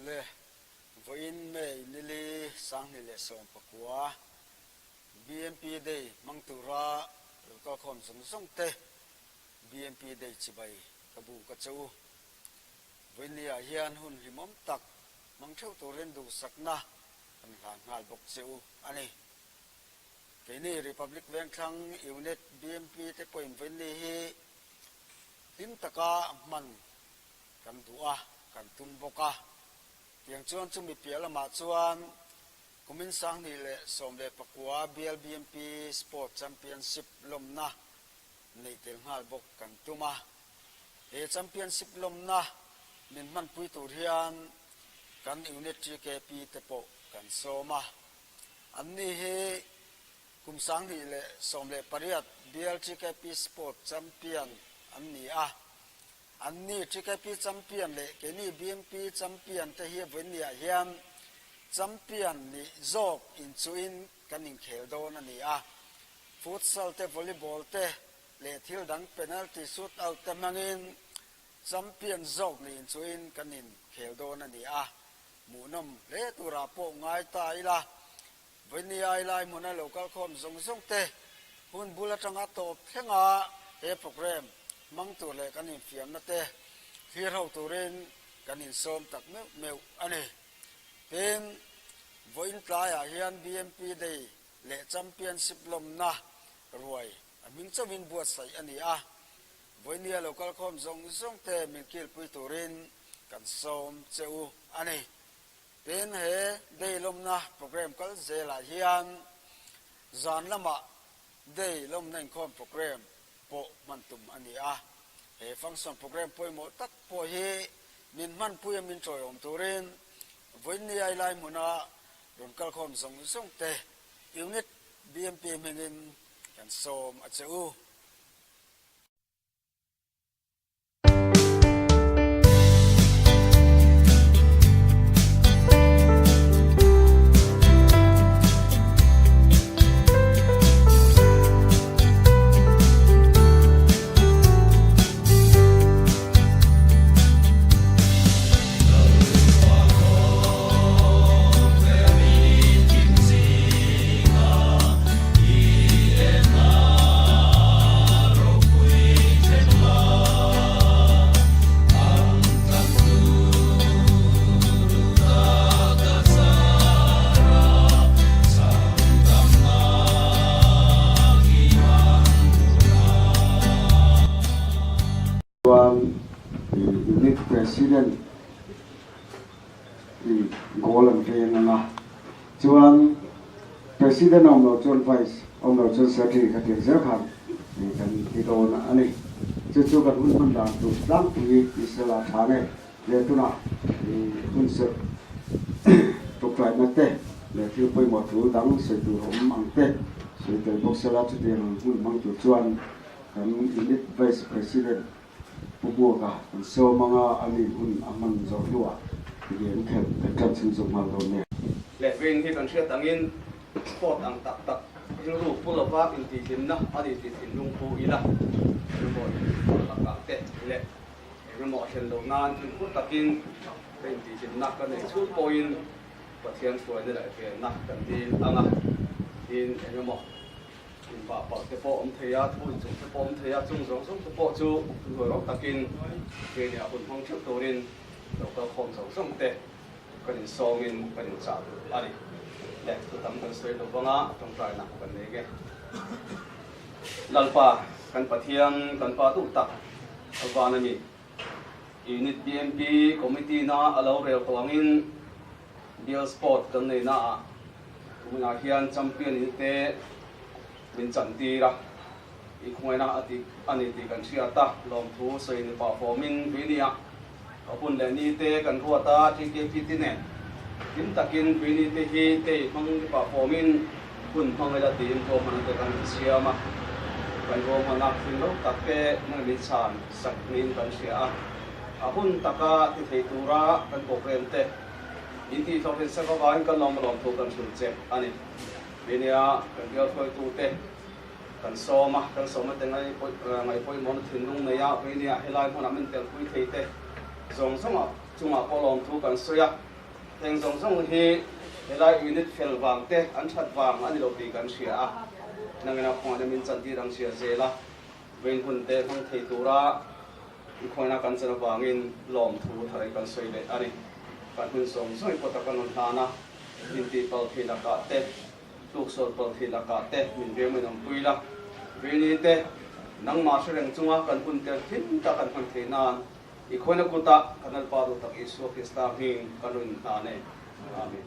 Le vawiin May nili 2019 BMP Day hmang tura lo kalkhawm zawng zawng te BMP Day chibai ka bu ka che u. Vawiin ah hian hun hlimawm tak hmang theuh turin duhsakna kan hlan nghal bawk che u a ni. Keini Republic Vengthlang Unit BMP te pawhin vawiin hi hlim taka hman kan duh a, kan tum bawk a. Tiang chuan chumi piah lamah chuan kumin 2019 bial BMP Sport Championship lawmna neih tel nghal bawk kan tum a. He Championship lawmna min hmanpui tur hian kan Unit TKP te pawh kan sawm a. Anni hi kum 2018 bial TKP Sport Champion an ni a. Anni TKP Champion leh keini BMP Champion te hi vawiinniah hian Champion nih zawk inchuhin kan inkhel dawn a ni a. Futsal te, volleyball te leh thil dang penalty shoot out te hmangin Champion zawk nih inchuhin kan inkhel dawn a ni a. Hmuhnawm hle turah pawh ngai ta ila, vawiini ai lai hmuna lo kalkhawm zawng zawng te hun bul atanga tawp thlenga he programme hmang tur leh kan infiamna te thlir ho turin kan insawm tak meuh meuh a ni. Tin, vawiin tlaiah hian BMP Day leh Championship lawmna ruai a hming chauhin buatsaih a ni a, Vawinia lo kalkhawm zawng zawng te min kilpui turin kan sawm che u a ni. Tin, he Day lawmna program kal zelah hian zan lamah Day lawmna inkhawm program pawh hman tum a ni a. He function program pawimawh tak pawh hi min hmanpui a min tawiawm turin Vawinia lai hmuna rawn kalkhawm zawng zawng te Unit BMP hmingin kan sawm a che u. Chuan Unit President in goal an veng ang a, chuan President a awm loh chuan Vice a awm loh chuan Secretary kha tiang zel khan kan ti dawn a ni. Chu chu kan hun hman dan tur tlangpui Israel ah tha nge leh tunah hun serh tawngtaina te leh thil pawimawh thu dang sawi tur awm ang te sawi tel bawk sela chutiang ang hun hmang tur chuan Kan Unit Vice President Pu Hmuaka kan sawm anga a nih hun a hman zawh hnuah game khelh kan tan chhung zawk nghal dawn nia. Leh veng hi kan hriat angin sport ang tak tak rilru pu lova intihhlimna a ni tih thinlung pu ila engemaw inhmuh lakah te leh engemaw a thlen loh nan fimkhur takin ka intihhlimna ka neih chhung pawhin Pathian hruaina leh venna kan dil anga tin engemaw Inbah palh te pawh awm thei a, thu inchawm te pawh awm thei a, chung zawng zawng te pawh chu hnuairawk takin keiniah hun hmang theuh turin lo kal khawm zawng zawng te kan insawmin kan inchah duh a ni. Le, thu tam kan sawi lo vanga tawngtaina kan nei nge. Lalpa, kan Pathian, kan Pa duh tak van a ni. Unit BMP Committee na a lo rel tawh angin Bial Sport kan nei na ah kuminah hian champion in te min chan tir a, i khawngaihna a ti a ni tih kan hriat a, lawmthu sawi ni pah fawmin Tuinia ka hun leh ni te kan ruat a, TKP te nen hlim takin Tuini te hi tei hmang ni pah fawmin hun hmang ila tiin ruahmanna te kan siam a, kan ruahmanna thil lo tak te nang min chhan sak niin kan hria a, a hun taka ti thei tura kan program te. In tih hlawh hrilhsak avangin kan lawm lawm thu kan hrilh che a ni. Nia, kan bial hruaitute kan sawm a, kan sawmna te ngaihpawimawhna thinlung nei a, vei nia helai hmunah min telpui thei te zawng zawngah chungah pawh lawm thu kan sawi a. Heng zawng zawng hi helai unit fel vang te an that vang a ni lo tih kan hria a, nangin a khawngaihna min chantir ang hria zel a, vawiin hun te hmang thei tura i khawngaihna kan chan avangin lawmthu thar in kan sawi leh a ni. Kan hun zawng zawng i pawt a kan rawn hlan a, intih pal thei lakah te, tluksawl pal thei lakah te min veng min awmpui la, Vini te nangmah hre reng chunga kan hun tel hlim tak kan hman thei nan I khawina kutah kan Lalpa duh tak Isua Krista hming kan rawn inhlan e. Amen.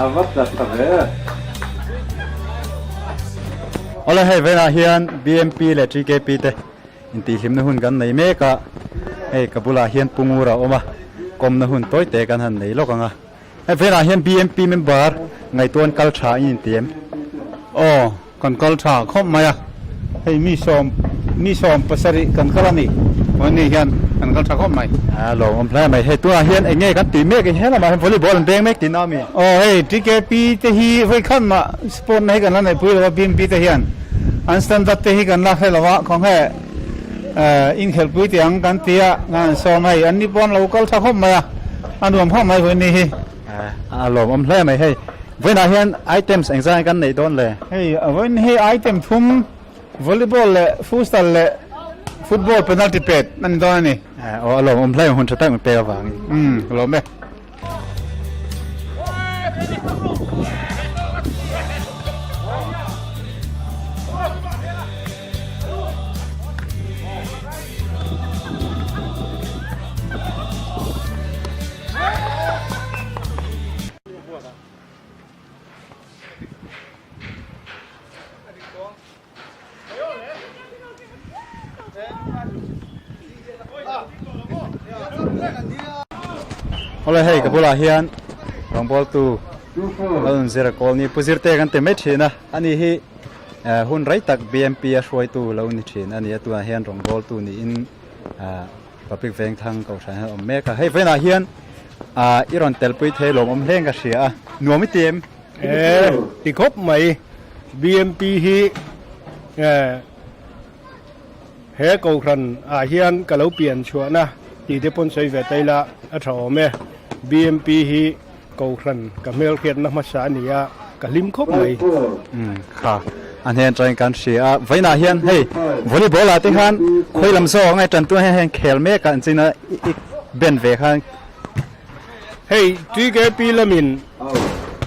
A va tla tha ve. Awle hei velah hian BMP leh TKP te intihhlimna hun kan nei mek a, hei ka bulah hian Pu Ngura a awm a, kawmna hun tawi te kan han nei lawk ang a. Hei velah hian BMP member ngaihtuahan kal tha in inti em? Aw, kan kal tha khawp mai a, hei mi sawm mi sawm pasarih kan kal a ni, mahni hian kan kal tha khawp mai. A lawmawm hle mai, hei tunah hian eng nge kan tih mek he lamah hian volleyball an beng mek tihna a mi? Aw hei TKP te hi vawi khat mah sport na hi kan la neihpui lo a, BMP te hian an standard te hi kan la hre lo a, khawnge inkhelhpui tih ang kan ti a, kan han sawm hei an ni pawh an lo kal tha khawp mai a, a nuam khawp mai vawi ni hi. A lawmawm hle mai hei. Vawiinah hian items engzah kan neih dawn le? Hei vawiin hi item thum volleyball leh futsal leh football penalty pet a ni dawn a ni. Aw a lawmawm hle hun tha tak min pek avangin. Umm ka lawm e. Awle hei ka bulah hian rawngbawltu Lalnunzira Kawlni Pu Zirte kan ti mai thin a, ani hi hun rei tak BMP a hruaitu lo ni thin a ni a, tunah hian rawngbawltu niin Public Vengthang Kohhran hian a awm mek a, hei vawiinah hian i rawn telpui thei lawmawm hle in ka hria a, nuam i ti em? E, ti khawp mai. BMP hi he Kohhran ah hian ka lo pian chhuahna tih te pawn sawi ve ta ila a tha awm e. BMP hi Kohhran ka hmelhriatna hmasa a ni a, ka hlim khawp mai. Umm kha a hnen atangin kan hria a, vawiinah hian hei volleyball ah te khan khawi lam zawk ang e tantu hian heng khel mek a an chin a i ben ve khan. Hei TKP lamin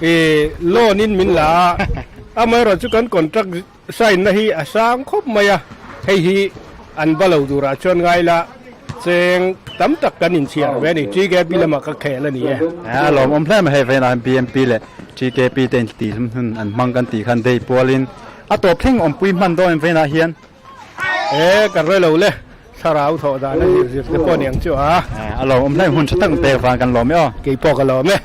i loan in min la a, amaherawhchu chu kan contract sign na hi a sang khawp mai a, hei hi an ba lo turah chuan ngai la cheng tam tak kan inchhiar ve a ni, TKP lamah ka khel a ni e. A lawmawm hle mai hei vawiinah hian BMP leh TKP te intih hlum hun an hmang kan tih khan day pualin a tawp thleng awmpui hman dawn em vawiinah hian. E ka relo le, thlarau thawh dan a zir zir te pawh aniang chu a. A lawmawm hle mai hun tha tak pek vang kan lawm e aw. Keipawh ka lawm e.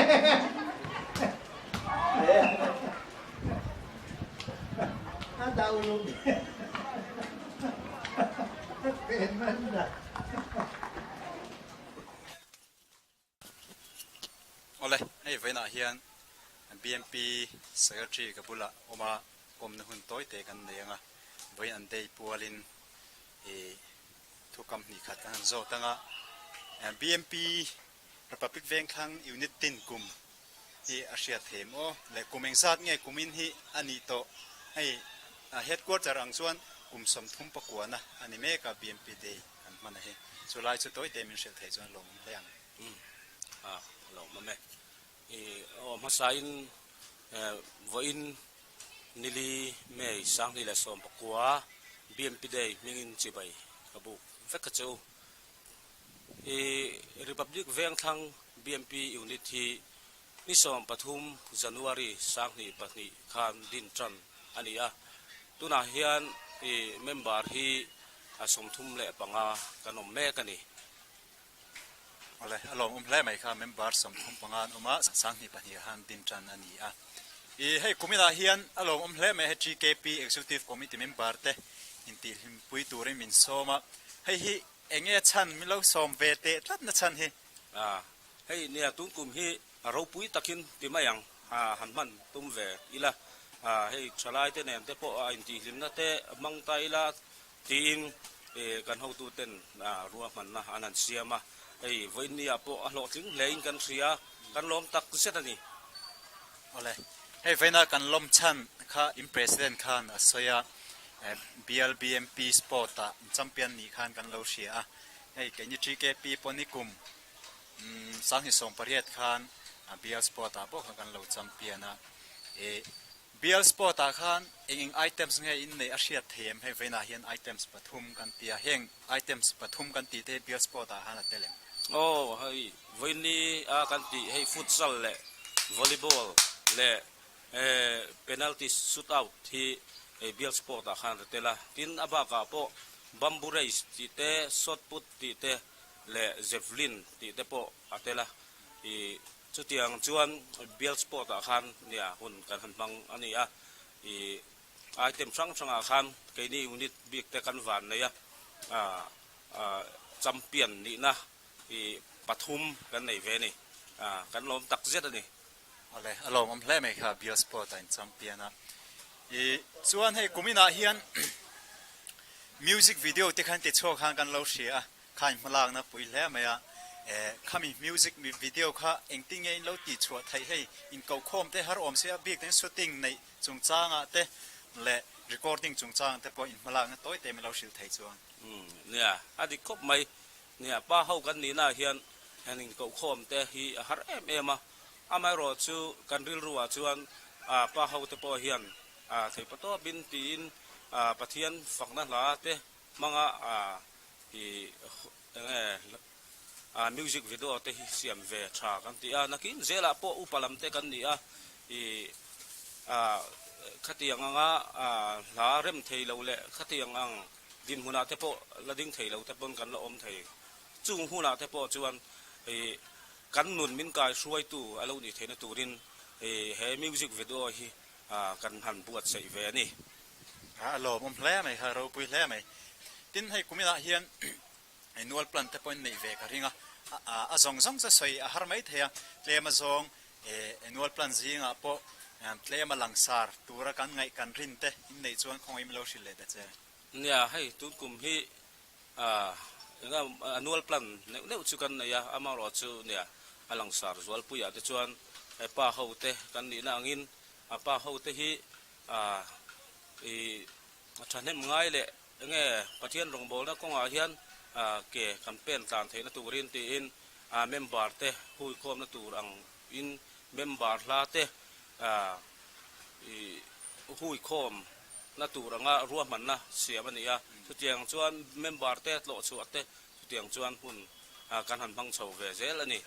Awle, hei vawiinah hian BMP Secretary ka bulah awm a, kawmna hun tawi te kan nei ang a, vawiin an day pualin ih thu kam hnih khat kan han zawt ang a, BMP Republic Vengthlang Unit tin kum hi a hriat thei em aw? Le kum engzat nge kumin hi a nih tawh? Hei headquarter ang chuan kum 34 na a ni mek a BMP Day kan hman a hi. Chu lai chu tawi te min hrilh theih chuan lawmawm hle ang. Umm a lawmawm e. I aw hmasain vawiin nili May 2019 BMP Day hmingin chibai ka buk vek a che u. I Republic Vengthlang BMP Unit hi ni 13 January 2002 khan din tan a ni a. Tunah hian i member hi a 35 kan awm mek a ni. Awle, a lawmawm hle mai kha member 35 an awm a, 2002 khan din tan a ni a. I hei kuminah hian a lawmawm hle mai hei TKP Executive Committee member te intihhlimpui turin min sawm a, hei hi eng nge chhan min lo sawm ve teh tlat na chhan hi? A, hei nia tun kum hi a ropui takin ti mai ang, a han hman tum ve ila, a hei thalai te nen te pawh a intihhlimna te hmang ta ila Tiin kan hotuten ruahmanna an han siam a, hei vawiinniah pawh a hlawhtling hlein kan hria, kan lawm tak zet a ni. Awle, hei vawiina kan lawm chhan kha in President khan a sawi a, BLBMP Sport ah champion nih khan kan lo hria a, hei keini TKP pawh nikum 2018 khan BL Sport ah pawh khan kan lo champion a, Bial sport ah khan eng eng items nge in neih a hriat thei em? Hei vawiinah hian items pathum kan ti a, heng items pathum kan tih te hi bial sport ah khan a tel em? Aw hei vawiinni a kan tih hei futsal leh volleyball leh penalty shoot out hi bial sport ah khan a tel a, tin a bakah pawh bamboo race tih te, shot put tih te leh javelin tih te pawh a tel a, ih Chutiang chuan bial sport ah khan nia hun kan han hmang a ni a, ih item hrang hrang ah khan keini unit bik te kan van nei a, ah champion nihna ih pathum kan nei ve a ni, ah kan lawm tak zet a ni. Awle, a lawmawm hle mai kha bial sport ah in champion a, ih chuan hei kuminah hian music video te khan tichhuak khan kan lo hria a, Kha in hmalakna pui hle mai a, eh khami music video kha engtin nge in lo tih chhuah theih hei in kohkhawm te har awm sia bik ten shooting neih chungchang ah te leh recording chungchang te pawh in hmalakna tawi te min lo hrilh thei chuan. Umm nia a dik khawp mai, nia pa ho kan nihna ah hian heng in kohkhawm te hi a har em em a, amaherawh chu kan rilru ah chuan ah pa ho te pawh hian ah theihpatawp in tiin ah Pathian fakna hla te hmanga ah I enge a music video te hi siam ve tha kan ti a, nakin zelah pawh upa lam te kan ni a, i a khatiang anga a hla rem thei lo leh khatiang ang dinhmunah te pawh la ding thei lo te pawn kan la awm thei. Chung hunah te pawh chuan i kan nun min kai hruaitu a lo nih theihna turin i he music video hi kan han buatsaih ve a ni. A lawmawm hle mai kha, ropui hle mai. Tin, hei kuminah hian annual plan te pawhin neih ve ka ring a, a zawng zawng chu sawi a har mai thei a, tlem a zawng annual plan zingah pawh tlem a langsar tura kan ngaih kan rin te inneih chuan khawngaih min lo hrilh leh ta che. Nia, hei tun kum hi enga annual plan neuh neuh chu kan nei a, amaherawh chu nia a langsar zualpuiah te chuan pa ho te kan nihna angin a pa ho te hi A i thahnem ngai leh enge Pathian rawngbawlna kawngah hian ke kan pen tlan theihna turin tiin member te huikhawmna tur ang in member hla te i huikhawmna tur anga ruahmanna siam a ni a. Chutiang chuan member te tlawh chhuah te chutiang chuan hun kan han hmang chho ve zel a ni.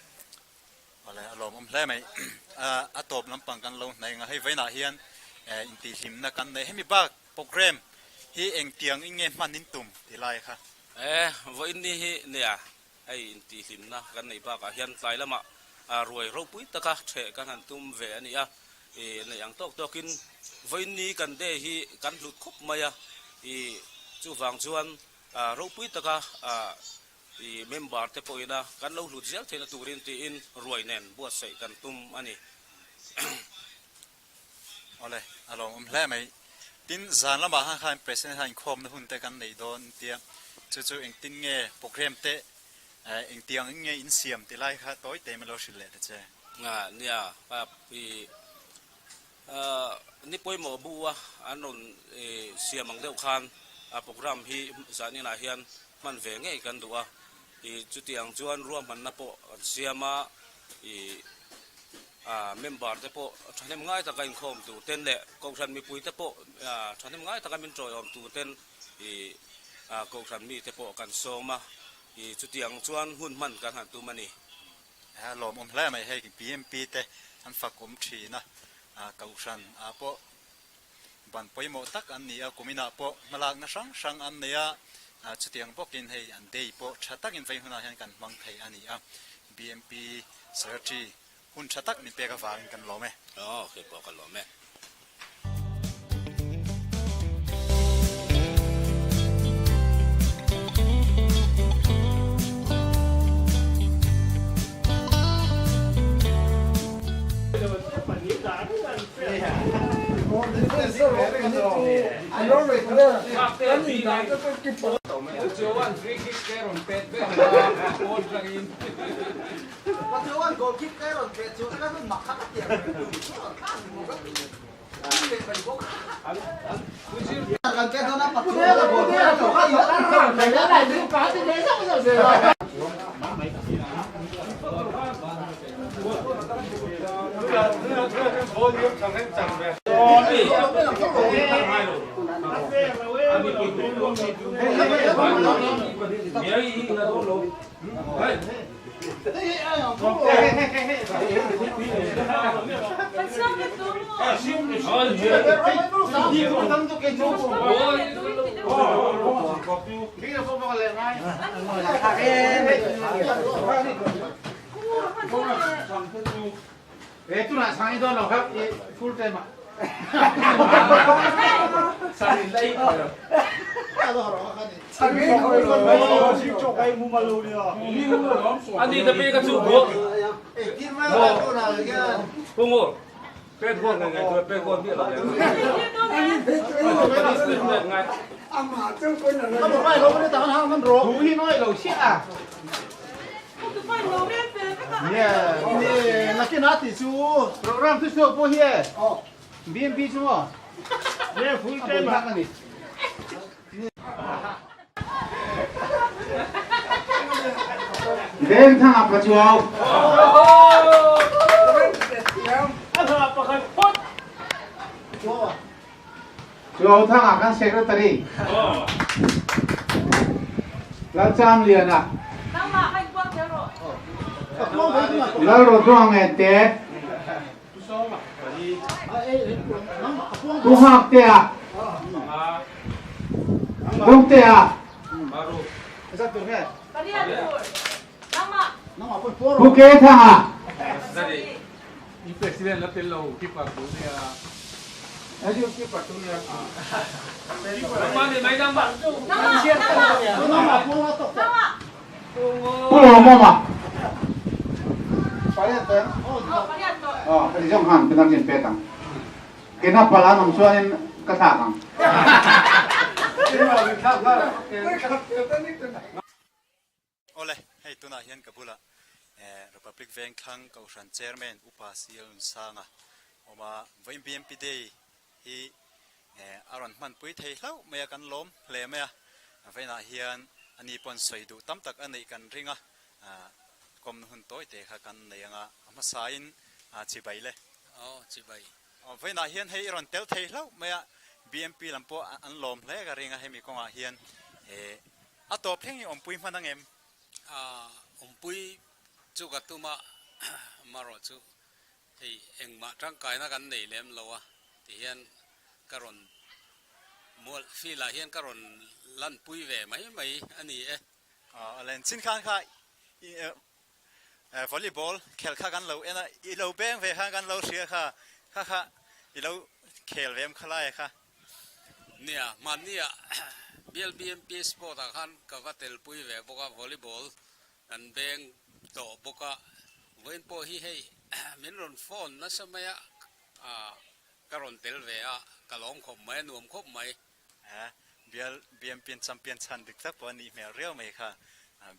Awle, a lawmawm hle mai. A tawp lampang kan lo hnaih ang a, hei vawiinah hian intihhlimna kan nei. Hemi bak programme hi engtiang in nge hman in tum ti lai kha? E, vawiin ni hi nia, hei intihhlimna kan neih bakah hian tlai lamah Ruai ropui taka ṭheh kan han tum ve a ni a, i neih ang tawk tawkin vawiinni kan day hi kan hlut khawp mai a, i chuvang chuan ropui taka i member te pawhina kan lo hlut zel theihna turin tiin ruai nen buatsaih kan tum a ni. Awle, a lawmawm hle mai. Tin, zan lamah khan khan President hian inkhawmna hun te kan nei dawn tia, chu chu engtin nge programme te engtiang in nge insiam ti lai kha tawi te min lo hrilh leh ta che. Nia, i ni pawimawh bu a an rawn siam ang deuh khan a programme hi zan inah hian hman ve ngei kan duh a, i chutiang chuan ruahmanna pawh an siam a, i Member te pawh thahnem ngai taka inkhawm tur ten leh Kohhran mipui te pawh thahnem ngai taka min tawiawm tur ten i Kohhran mi te pawh kan sawm a, i chutiang chuan hun hman kan han tum a ni. A lawmawm hle mai hei BMP te an fak awm thin a, Kohhran ah pawh ban pawimawh tak an ni a, kuminah pawh hmalakna hrang hrang an nei a, chutiang bawkin hei an day pawh tha takin vei hunah hian kan hmang thei a ni a, BMP Secretary Hun tha tak min pek avangin kan lawm e. Aw, kei pawh ka lawm e. Vengthanga Pachuau. Chuauthanga kan Secretary. Lalchamliana. Lalroduangente. Pu Nghaktea. Bawngtea. Pu Kethanga. Pu Lawmawma. Aw, heti zawng khan penalty an pek ang. Kena pal an awm chuanin ka thlak ang. Awle, hei tunah hian ka bulah Republic Vengthlang Kohhran Chairman Upa CL Nunsanga awm a, vawiin BMP Day hi a rawn hmanpui thei hlauh mai a, kan lawm hle mai a, vawiinah hian ani pawn sawi duh tam tak a neih kan ring a, kawmna hun tawi te kha kan nei ang a, a hmasain chibai le. Aw, chibai. Vawiinah hian hei i rawn tel thei hlauh mai a, BMP lam pawh an lawm hle ka ring a, hemi kawngah hian A tawp thleng hi awmpui hman ang em? Awmpui chu ka tum a, marawh chu hei engmah tangkaina kan nei lem lo a ti hian ka rawn mual field ah hian ka rawn lanpui ve mai mai a ni e. A len chin khan kha. Volleyball khel kha kan lo en a, i lo beng ve khan kan lo hria kha, kha kha i lo khel ve em kha lai kha. Nia, hmannia bial BMP sport ah khan ka va telpui ve bawk a, volleyball kan beng tawh bawk a, vawiin pawh hi hei min rawn phone nasa mai a, ka rawn tel ve a, ka lawm khawp mai, a nuam khawp mai. Bial BMP champion chhan dik tak pawh a nih hmel riau mai kha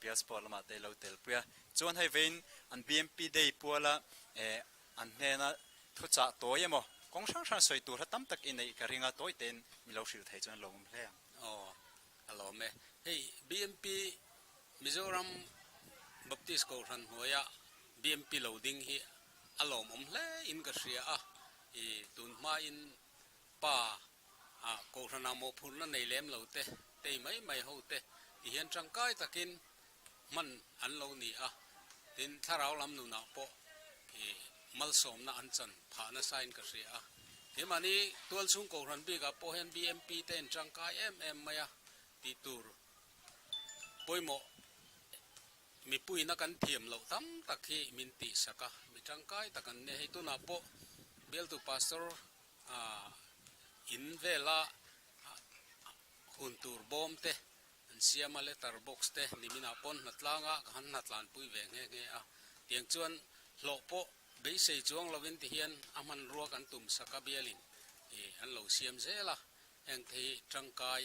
bial sport lamah te lo tel pui a. Chuan hei vein an BMP day puala an hnena thuchah tawi emaw kawng hrang hrang sawi tur kha tam tak i neih ka ring a, tawi tein mi lo hrilh thei chuan a lawmawm hle ang. Aw, a lawm e. Hei BMP Mizoram Baptist Kohhran hnuaia BMP lo ding hi a lawmawm hle in ka hria a, i tun hmain pa Ah, Kohhranah mawhphurhna nei lem lo te, tei mai mai ho te ti hian tangkai takin hman an lo ni a, tin thlarau lam nunah pawh ih malsawmna an chan phah nasa in ka hria a. Keimahni tualchhung Kohhran bikah pawh hian BMP te in tangkai em em mai a tih tur pawimawh mipuina kan thiam loh tam tak hi min tihsak a, mi tangkai tak an nia. Hei tunah pawh bialtu Pastor In vela hun tur bawm te an siam a, letter box te niminah pawn hnatlanga ka han hnatlanpui ve nghe nghe a. Tiang chuan hlawh pawh beisei chuang lovin tihian a hmanrua kan tum sak a bialin an lo siam zel a. Heng te hi tangkai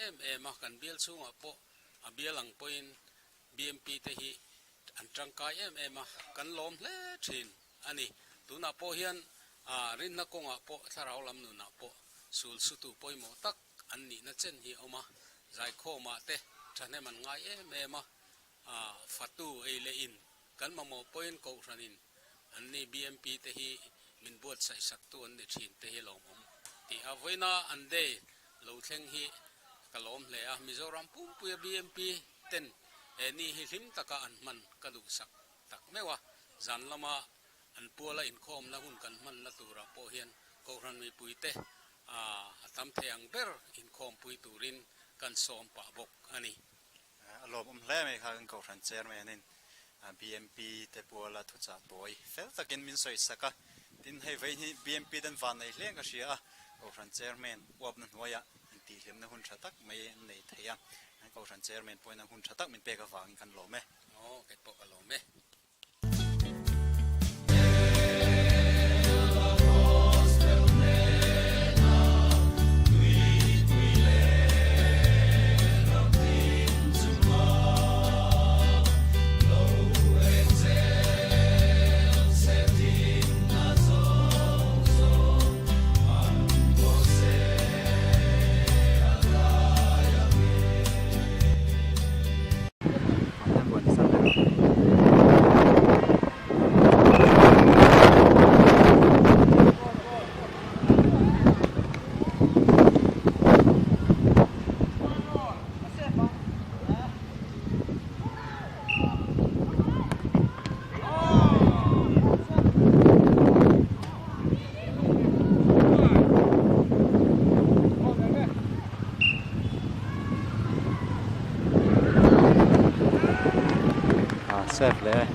em em a, kan bial chhungah pawh a bial ang pawhin BMP te hi an tangkai em em a, kan lawm hle thin a ni. Tunah pawh hian rinna kawngah pawh thlarau lam nunah pawh sul sutu pawimawh tak an nihna chen hi a awm a, zaikhawmah te thahnem an ngai em em a, fatu ei leh in kan mamawh pawhin kohhranin an ni BMP te hi min buatsaih saktu an ni thin te hi lawmawm tih a vawiina an day lo thleng hi ka lawm hle a, Mizoram pumpuia BMP ten he ni hi hlim taka an hman ka duhsak tak meuh a, zan lama an puala inkhawmna hun kan hmanna turah pawh hian Kohhran mipuite a tam thei ang ber inkhawmpui turin kan sawm pah bawk a ni. A lawmawm hle mai kha kan Kohhran Chairman-in BMP te puala thuchah tawi fel takin min sawi sak a, tin hei vawiin hi BMP ten van nei hle ka hria a, Kohhran Chairman uapna hnuaiah intihhlimna hun tha tak mai an nei thei a, Kohhran Chairman pawhin a hun tha tak min pek avangin kan lawm e. Aw, kei pawh ka lawm e. Save leh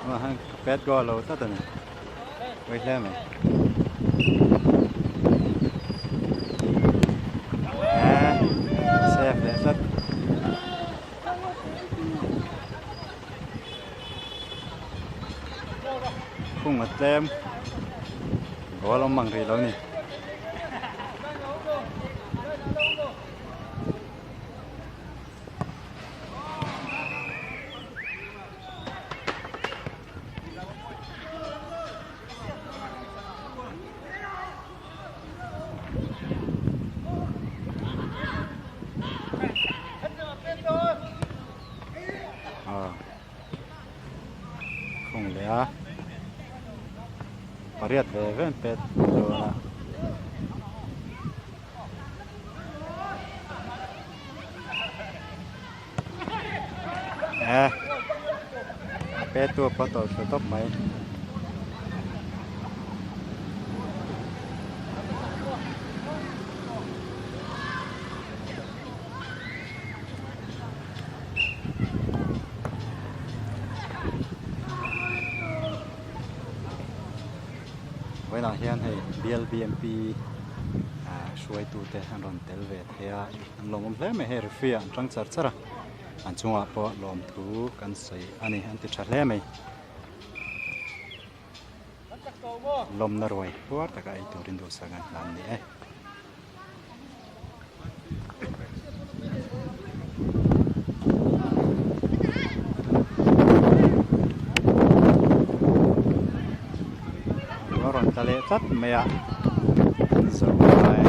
a han pet goal lo tlat a ni pawi hle mai save leh tlat. Khung a tlem goal awm ang rih lo ni. Khung leh a pariat ve ve an pet dawn a. Eh a pet tu pawh tawlh thlu tawp mai. Vawiinah hian hei BLBMP hruaitute an rawn tel ve thei a, an lawmawm hle mai. Hei referee ah an tang char char a, an chungah pawh lawmthu kan sawi a ni, an ti tha hle mai. Lawmna ruai puar taka ei turin duhsak an hlan ni e. A rawn tla leh tlat mai a, an zo lai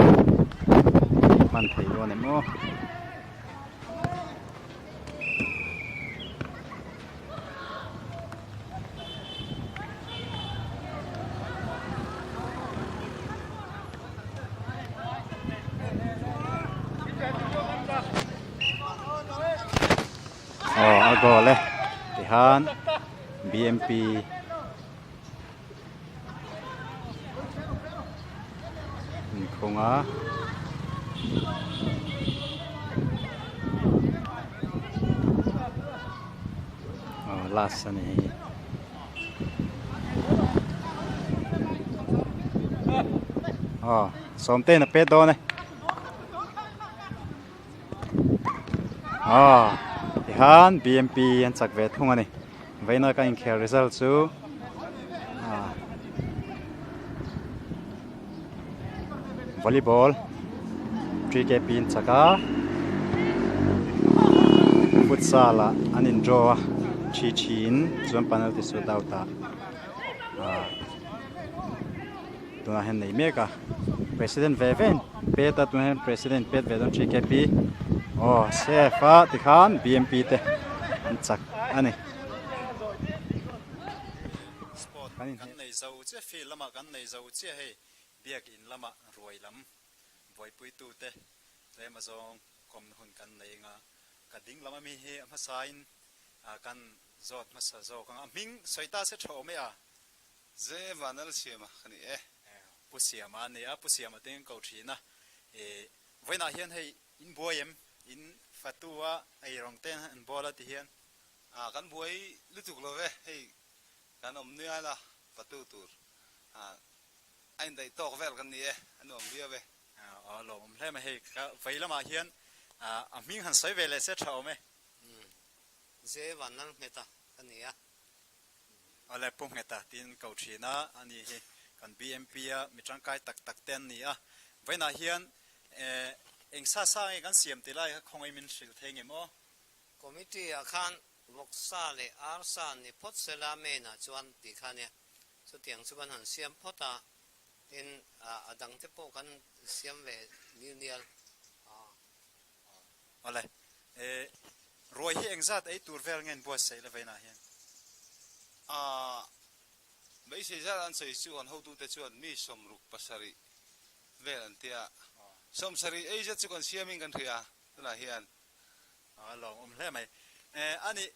hman thei dawn em aw. Aw a goal e tihan BMP inkhung a. Aw last a ni hei hi. Aw sawmtein a pet dawn e. Aw tihan BMP an chak ve thung a ni. Vawiina ka inkhel result chu ah volleyball 3kp an chak a futsal ah an in draw a thi thi in chuan penalty shoot out ah ah tunah hian nei mek a president ve ve in pet a tunah hian president pet ve dawn 3kp aw safe a tikhan bmp te an chak a ni. Sport kan nei zo chiah field lamah kan nei zo chiah hei biak in lamah ruai lam buaipuitu te tlem azawng kawmna hun kan nei anga ka ding lam ami hi a hmasain kan zawt hmasa zawk ang a hming sawi ta se tha awm e a. Ze Vanal Siama ka ni e. Pu Siama a ni a, Pu Siama te an ko thin a. Vawiinah hian hei in buai em? In fatu a eirawng te an bawl a ti hian. Kan buai lutuk lo ve, hei kan awm nual a, fatu tur a indaih tawk vel kan ni e, a nuam viau e. Aw lawmawm hle mai, hei vei lamah hian a hming han sawi ve leh se tha awm e. Ze Vanlal Ngheta ka ni a. Awle Pu Ngheta tiin ko thin a, ani hi kan BMP a mi tangkai tak tak te an ni a. Vawiinah hian eng sa sa nge kan siam ti lai kha khawngaih min hrilh thei ngem aw? Committee ah khan vawksa leh arsa ni phawt sela main ah chuan tih kha nia, chutiang chu kan han siam phawt a, tin a dang te pawh kan siam ve nil nial a. Awle, ruai hi engzat ei tur vel nge an buatsaih la vawiinah hian? Aaa, beisei zat an sawi chu kan hotute chuan mi 67 vel an tia, 70 ei zat chu kan siamin kan hria tunah hian. A lawmawm hle mai. A nih,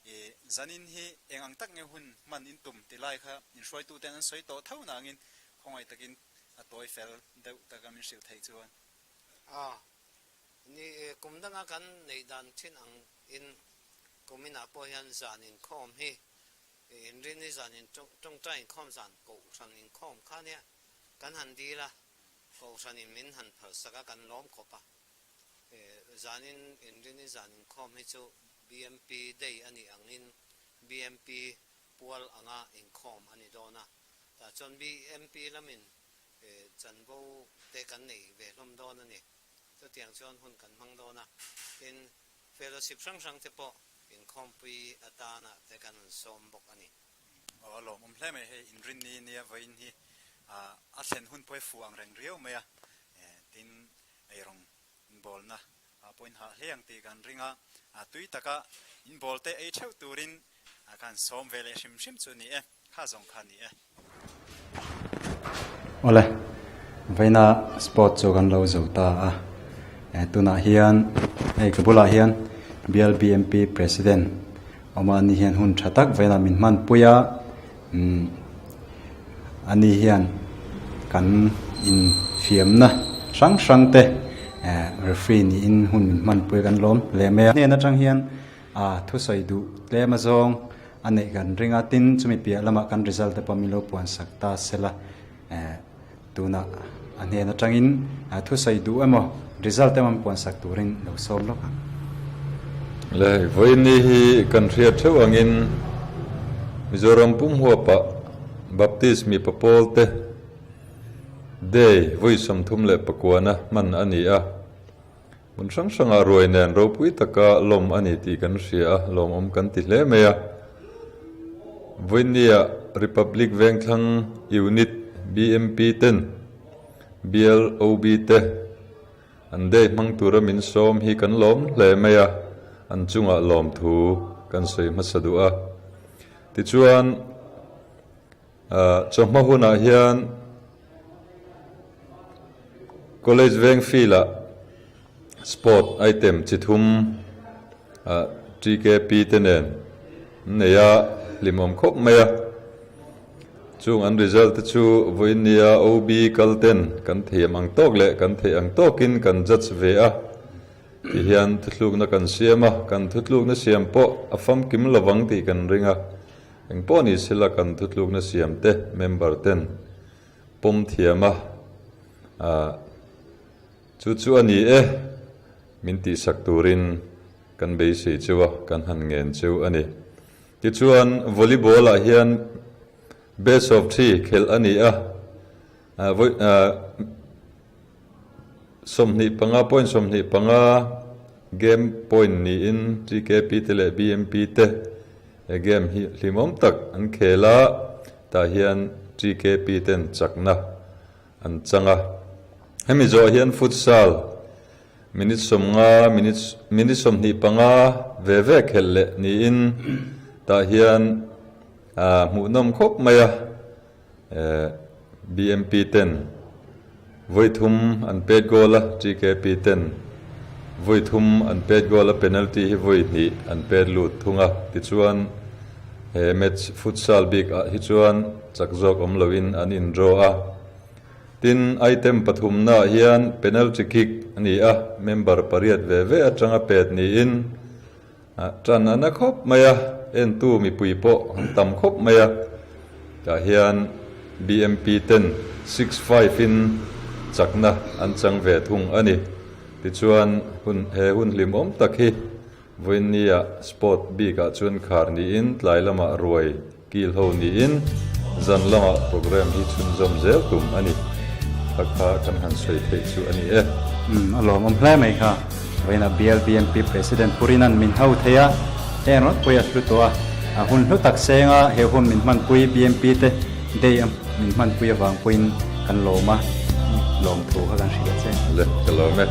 zanin hi eng ang tak nge hun hman in tum ti lai kha inhruaituten an sawi tawh tho nangin khawngaih takin a tawi fel deuh taka min hrilh theih chuan. A ni, kum danga kan neih dan thin ang in kum inah pawh hian zan inkhawm hi inrini zan in tawngtai inkhawm zan kohhran inkhawm kha nia kan han dil a, kohhran in min han phalsak a kan lawm khawp a. Zanin inrini zan inkhawm hi chu BMP Day a nih angin BMP pual anga inkhawm a ni dawn a, tah chuan BMP lamin chanvo te kan nei ve hlawm dawn a ni. Chutiang chuan hun kan hmang dawn a, tin fellowship hrang hrang te pawh inkhawmpui atana te kan han sawm bawk a ni. Aw a lawmawm hle mai hei inrinni nia vawiin hi a thlen hun pawh hi fuh ang reng riau mai a, tin eirawng inbawlna ah pawh in hah hle ang tih kan ring a, tui taka inbawl te ei theuh turin kan sawm ve leh hrim hrim chu a ni e, kha zawng kha a ni e. Awle, vawiina sport chu kan lo zo ta a, tunah hian hei ka bulah hian BLBMP President awm a, ani hian hun tha tak vawiinah min hmanpui a, umm ani hian kan infiamna hrang hrang te eh referee niin hun min hmanpui kan lawm hle mai a. Hnen atang hian ah thusawi duh tlem azawng a neih kan ring a, tin chumi piah lamah kan result te pawh min lo puan sak ta sela eh. Tunah a hnen atangin thusawi duh emaw result emaw an puansak turin lo sawm lawk ang. Le, vawiinni hi kan hriat theuh angin Mizoram pum huapah Baptist mipa pawlte Day vawi 34 na hman a ni a. Hmun hrang hrangah ruai nen ropui taka lawm a ni tih kan hria a, lawmawm kan ti hle mai a. Vawiinnia Republic Vengthlang Unit BMP ten Bial OB te an day hmang tura min sawm hi kan lawm hle mai a, an chungah lawmthu kan sawi hmasa duh a. Tichuan. Chawhma hunah hian College veng field-ah sport item chi thum TKP te nen an nei a, hlimawm khawp mai a. Chung an result te chu vawiinnia OB kal ten kan thiam ang tawk leh kan theih ang tawkin kan judge ve a ti hian thuthlukna kan siam a, kan thuthlukna siam pawh a famkim lovang tih kan ring a. Eng pawh ni sela kan thutlukna siam te member ten pawm thiam a, chu chu a ni e, min tihsak turin kan beisei cheu a, kan han ngen cheu a ni. Tichuan volleyball ah hian best of three khelh a ni a, 25.25 game point niin TKP te leh BMP te he game hi hlimawm tak an khel a, tah hian TKP ten chakna an chang a. Hemi zawh hian futsal minute 50 minute minute 25 ve ve khelh leh niin tah hian hmuhnawm khawp mai a. BMP ten vawi thum an pet goal a, TKP ten vawi thum an pet goal a, penalty hi vawi hnih an pet lut thung a. Tichuan he match futsal bik ah hi chuan chak zawk awm loin an in draw a. Tin, item pathumna ah hian penalty kick a ni a, member pariat ve ve atanga pet niin Ṭan a na khawp mai a, entu mipui pawh an tam khawp mai a. Tah hian BMP ten 6-5 in chakna an chang ve thung a ni. Tichuan hun he hun hlimawm tak hi vawiinnia sport bikah chuan khar niin tlai lamah ruai kil ho niin zan lamah programme hi chhunzawm zel tum a ni. Kha kha kan han sawi theih chu a ni e. Umm a lawmawm hle mai kha. Vawiinah BLBMP President Purina'n min hau thei a, heng rawt pawih a hlu tawh a. A hun hlu tak senga he hun min hmanpui BMP te day a min hmanpui avang pawhin kan lawm a, lawmthu kha kan hrilh a che. Le, ka lawm e.